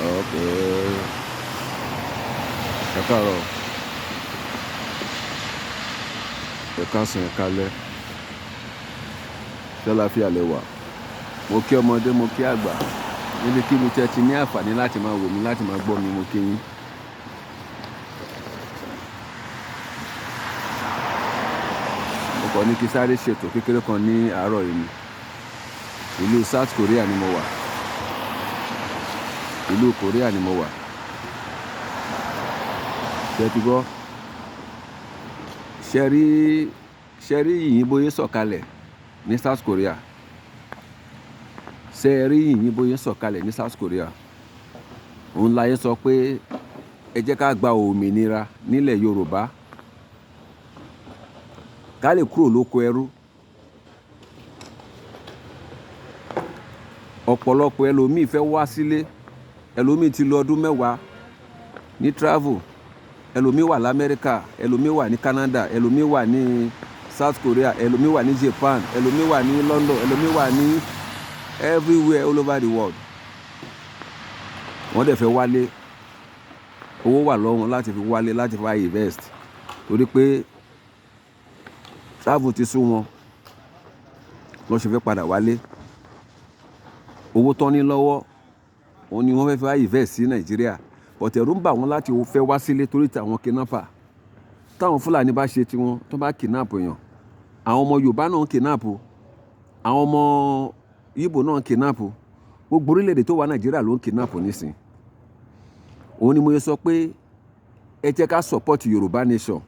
Okay. Ẹ káàárọ̀, ẹ káàsán, ẹ káalẹ́. Ṣé àlàáfíà lẹ wà? Mo kí ọmọdé, mo kí àgbà. Níbikíbi tí ẹ ti ní àǹfààní láti máa wò mí, láti máa gbọ́ mi, mo kí yín. Mo kàn ní kí sáré ṣètò kékeré kan ní àárọ̀ yìí ni. Ìlú South Korea ni mo wà. Ìlú Korea ni mo wà. Ṣé ẹ ti gbọ́? Ṣé rí, ṣé rí yìnyín bóyé sọ̀kalẹ̀ ní South Korea? Ṣé rí yìnyín bóyé sọ̀kalẹ̀ ní South Korea? Òun láyé sọ pé ẹ jẹ́ ká gba òmìnira nílẹ̀ Yorùbá. Ká lè kúrò lóko ẹrú. Ọ̀pọ̀lọpọ̀ ẹlòmíì fẹ́ wá sílé. Ẹlòmíì ti lo ọdún 10 ní travel. Ẹlòmíì wà l'Amẹ́ríkà, ẹlòmíì wà ní Canada, ẹlòmíì wà ní South Korea, ẹlòmíì wà ní Japan, ẹlòmíì wà ní London, ẹlòmíì wà ní everywhere all over the world. Wọ́n dẹ̀ fẹ́ wálé. Owó wà lọ́wọ́ wọn láti fi wálé, láti fi wá invest. Torí pé travel ti sú wọn. Lọ́ ṣe fẹ́ padà wálé. Owó tán ní lọ́wọ́, òun ni wọ́n fẹ́ fi wá invest sí Nàìjíríà. But ẹ̀rù ń bà wọ́n láti fẹ́ wá sílé torí tí àwọn kidnapper. Táwọn Fúlàní bá ṣe tiwọn, tó bá kidnap èèyàn, àwọn ọmọ Yorùbá náà ń kidnap o. Àwọn ọmọ Igbo náà ń kidnap o. Gbogbo orílẹ̀-èdè tó wà Nàìjíríà ló ń kidnap nísìnyí. Òun ni mo ṣe sọ pé ẹ jẹ́ ká support Yorùbá nation.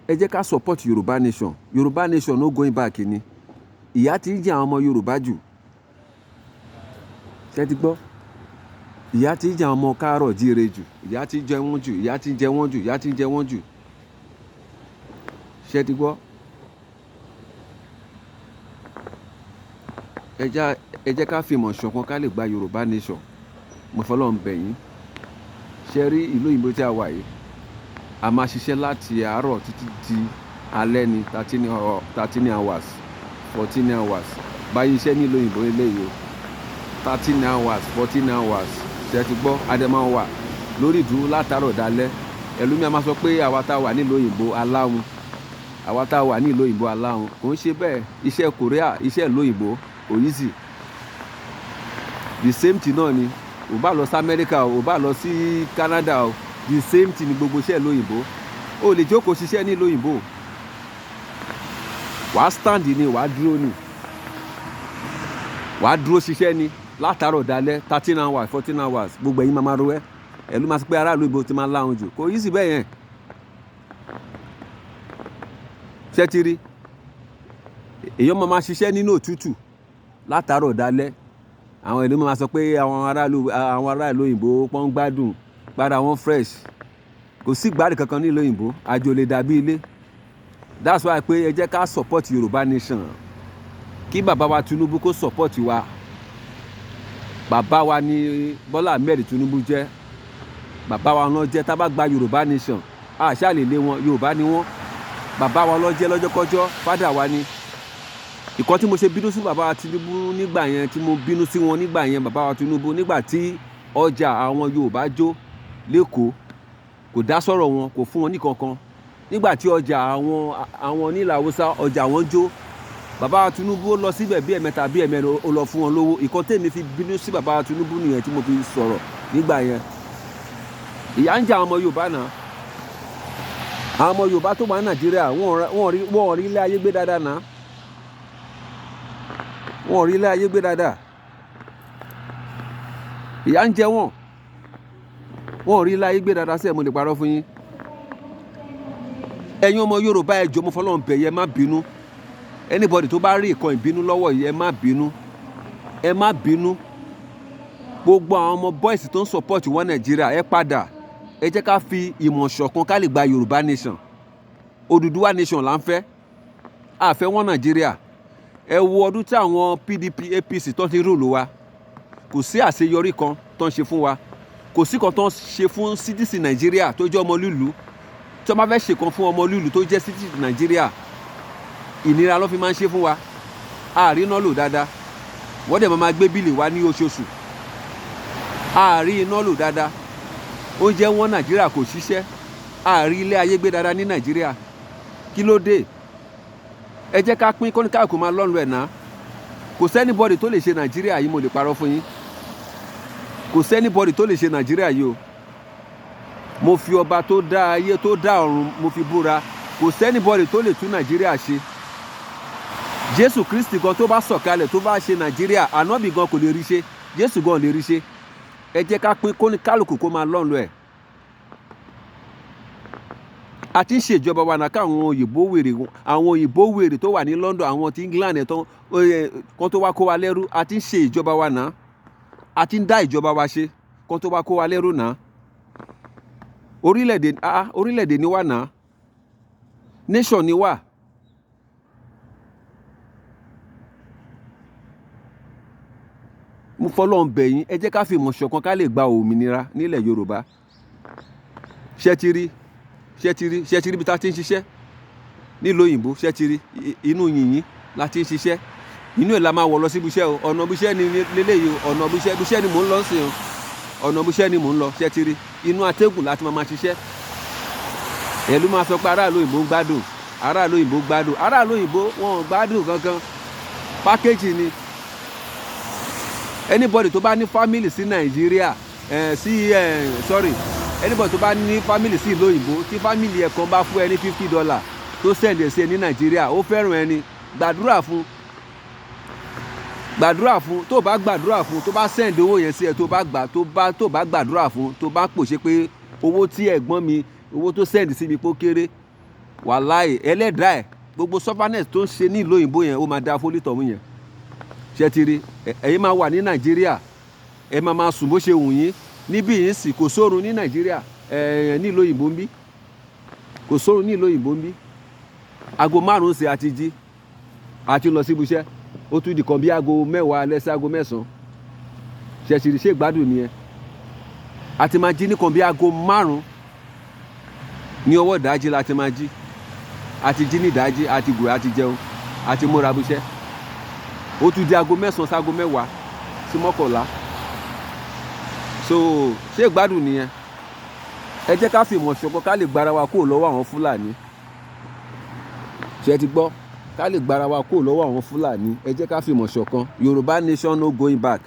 Ẹ jẹ́ ká support Yorùbá nation. Yorùbá nation no going back ni. Ìyà tí ń jẹ àwọn ọmọ Yorùbá jù. Ṣé ẹ ti gbọ́? Ìyà tí ń jẹ àwọn ọmọ káàárọ̀ jíire jù. Ìyà tí ń jẹ wọ́n jù. Ìyà tí ń jẹ wọ́n jù. Ìyà tí ń jẹ wọ́n jù. Ṣé ẹ ti gbọ́? Ẹ jẹ́ ká fi ìmọ̀ ṣọ̀kan ká lè gba Yorùbá nation. Mo fọlọ́run bẹ̀ yín. Ṣé rí ìlú òyìnbó tí a wà yìí? A máa ṣiṣẹ́ láti àárọ̀ títí di alẹ́ ni 13 hours, 14 hours. Báyìí iṣẹ́ ní ìlú òyìnbó eléyìí o. 13 hours, 14 hours. Ṣé ẹ ti gbọ́? A dẹ̀ máa wà lórí ìdúró látàárọ̀ dalẹ́. Ẹlòmíì a máa sọ pé àwa tá wà ní ìlú òyìnbó aláhun. Àwa tá wà ní ìlú òyìnbó aláhun. Kò ń ṣe bẹ́ẹ̀. Iṣẹ́ Korea, iṣẹ́ ìlú òyìnbó kò easy. The same thing náà ni. Ò bá lọ sí Amẹ́ríkà o, ò bá lọ sí Canada o, the same thing ni gbogbo iṣẹ́ ìlú òyìnbó. O lè jókòó ṣiṣẹ́ ní ìlú òyìnbó. Wà á stand ni, wà á dúró ni. Wà á dúró ṣiṣẹ́ ni látàárọ̀ dalẹ́ 13 hours, 14 hours. Gbogbo ẹ̀yin máa ma ro ẹ́. Ẹlòmíì máa sọ pé ará ìlú òyìnbó ti máa ń láhun jù. Kò easy bẹ́ẹ̀ yẹn. Ṣé ẹ ti rí? Èèyàn máa ma ṣiṣẹ́ nínú òtútù látàárọ̀ dalẹ́. Àwọn ẹlòmíì máa sọ pé àwọn ará ìlú òyìnbó pọ́n gbádùn, para wọn fresh. Kò sí ìgbádùn kankan ní ìlú òyìnbó. Àjò lè dàbí ilé. That's why pé ẹ jẹ́ ká support Yorùbá nation. Kí bàbá wa Tinubu kó support wa. Bàbá wa ni Bọ́lá Ahmed Tinubu jẹ́. Bàbá wa ló jẹ́. Tá bá gba Yorùbá nation, a ṣá lè lé wọn. Yorùbá ni wọ́n. Bàbá wa ló jẹ́ lọ́jọ́kọ́jọ́. Father wa ni. Ìkan tí mo ṣe bínú sí bàbá wa Tinubu nígbà yẹn, tí mo bínú sí wọn nígbà yẹn, bàbá wa Tinubu, nígbà tí ọjà àwọn Yorùbá jó l'Ékòó, kò dá sọ̀rọ̀ wọn, kò fún wọn ní kankan. Nígbà tí ọjà àwọn onílẹ̀ Haúsá, ọjà wọn jó, bàbá wa Tinubu ó lọ síbẹ̀ bí ẹ̀mẹ́ta bí ẹ̀mẹ́rin, ó lọ fún wọn lówó. Ìkan tèmi fi bínú sí bàbá wa Tinubu nìyẹn tí mo fi sọ̀rọ̀ nígbà yẹn. Ìyà ń jẹ àwọn ọmọ Yorùbá náà. Àwọn ọmọ Yorùbá tó wà ní Nàìjíríà, wọ́n rí ilé ayé gbé dáadáa náà. Wọ́n rí ilé ayé gbé dáadáa. Ìyà ń jẹ wọ́n. Wọ́n rí ilé ayé gbé dáadáa sí ẹ̀, mo lè parọ́ fún yín. Ẹ̀yin ọmọ Yorùbá, ẹ jọ̀ọ́, mo fọlọ́run bẹ̀ yín, ẹ má bínú. Anybody tó bá rí ìkan ìbínú lọ́wọ́ yìí, ẹ má bínú. Ẹ má bínú. Gbogbo àwọn ọmọ boys tó ń support wọn Nàìjíríà, ẹ padà. Ẹ jẹ́ ká fi ìmọ̀ ṣọ̀kan ká lè gba Yorùbá nation. Odùduwà nation là ń fẹ́. A fẹ́ wọn Nàìjíríà. Ẹ wo ọdún tí àwọn PDP, APC tó ti rule wa. Kò sí àṣeyọrí kan tó ń ṣe fún wa. Kò sí kan tó ń ṣe fún citizen Nàìjíríà tó jẹ́ ọmọ lílùú. Tí wọ́n bá fẹ́ ṣe kan fún ọmọ lílùú tó jẹ́ citizen Nàìjíríà, ìnira ló fi máa ń ṣe fún wa. A rí iná lò dáadáa. Wọ́n dẹ̀ máa gbé bill wá ní oṣooṣù. Àárí iná lò dáadáa, oúnjẹ wọn, Nàìjíríà kò ṣiṣẹ́, àárí ilé ayé gbé dáadáa ní Nàìjíríà. Kí ló dé? Ẹ jẹ́ ká pín, kóníkàkùn máa lọ́nu ẹ̀ náà. Kò sí anybody tó lè ṣe Nàìjíríà yìí. Mo lè parọ́ fún yín, kò sí anybody tó lè ṣe Nàìjíríà yìí o. Mo fi ọba tó dá ayé, tó dá ọ̀run, mo fi búra, kò sí anybody tó lè tún Nàìjíríà ṣe. Jésù Kristi gan tó bá sọ̀kalẹ̀, tó bá ṣe Nàìjíríà, ànábì gan kò lè rí ṣe, Jésù gan lè rí ṣe. Ẹ jẹ́ ká pín, kóníkálukú kó máa lọ́nu ẹ̀. Àti ń ṣèjọba wa náà, káwọn òyìnbó wèrè, àwọn òyìnbó wèrè tó wà ní London, àwọn ti England ẹ̀ kan tó wá kó wa lẹ́rú, àti ń ṣe ìjọba wa náà, àti ń dá ìjọba wa ṣe kan tó wá kó wa lẹ́rú náà. Orílẹ̀-èdè, ah, orílẹ̀-èdè ni wà náà, nation ni wà. Mo fọlọ́run bẹ̀ yín, ẹ jẹ́ ká fi ìmọ̀ ṣọ̀kan ká lè gba òmìnira nílẹ̀ Yorùbá. Ṣé ti rí? Ṣé ti rí? Ṣé ti rí bí ta ti ń ṣiṣẹ́ nílùú òyìnbó? Ṣé ti rí? Inú yìnyín la ti ń ṣiṣẹ́, inú ẹ̀ la máa wọ̀ lọ síbi iṣẹ́ o. Ọ̀nà ibi iṣẹ́ ni lélẹ́yìí o. Ọ̀nà ibi iṣẹ́ ni mò ń lọ sí o. Ọ̀nà ibi iṣẹ́ ni mò ń lọ. Ṣé ti rí? Inú atẹ́gùn láti máa ṣiṣẹ́. Ẹ̀ ló máa sọ pé aráàlú òyìnbó ń gbádùn, aráàlú òyìnbó gbádùn. Aráàlú òyìnbó wọn ò gbádùn kankan, package ni. Anybody tó bá ní family sí Nàìjíríà ẹ̀ sí ẹ̀, sorry, anybody tó bá ní family sí ìlú òyìnbó, tí family ẹ̀ kan bá fún ẹ ní $50 tó send ẹ̀ sí ẹ ní Nàìjíríà, ó fẹ́ràn ẹni, gbàdúrà fún, gbàdúrà fún. Tó bá gbàdúrà fún, tó bá send owó yẹn sí ẹ, tó bá gbà, tó bá gbàdúrà fún, tó bá pòṣe pé owó tí ẹ̀gbọ́n mi, owó tó send sí mi pó kéré, wàláì, ẹlẹ́dàá ẹ̀, gbogbo sufferness tó ń ṣe ní ìlú òyìnbó yẹn, ó máa da fólítọ̀hún yẹn. Ṣé ti rí? Ẹ̀yin máa wà ní Nàìjíríà, ẹ máa máa sùn bó ṣe wù yín. Níbí yìí sì kò sórun ní Nàìjíríà, ẹ̀ ní ìlú òyìnbó ń bí, kò sórun ní ìlú òyìnbó ń bí. Aago 5 sí àti jí àti lọ síbi iṣẹ́, ó tún di kan bí aago 10 alẹ́ sí aago 9. Ṣé ti rí? Ṣé ìgbádùn nìyẹn? Àti máa jí nìkan bí aago 5 ní ọwọ́ ìdájí la ti máa jí. Àti jí ní ìdájí, àti gùn, àti jẹun, àti múra bíṣẹ́, ó tún di aago 9 sí aago 10 sí 11. So ṣé ìgbádùn nìyẹn? Ẹ jẹ́ ká fìmọ̀ ṣọ̀kan ká lè gbára wa kúrò lọ́wọ́ àwọn Fúlàní. Ṣé ti gbọ́? Ká lè gbára wa kúrò lọ́wọ́ àwọn Fúlàní, ẹ jẹ́ ká fìmọ̀ ṣọ̀kan. Yorùbá nation, no going back.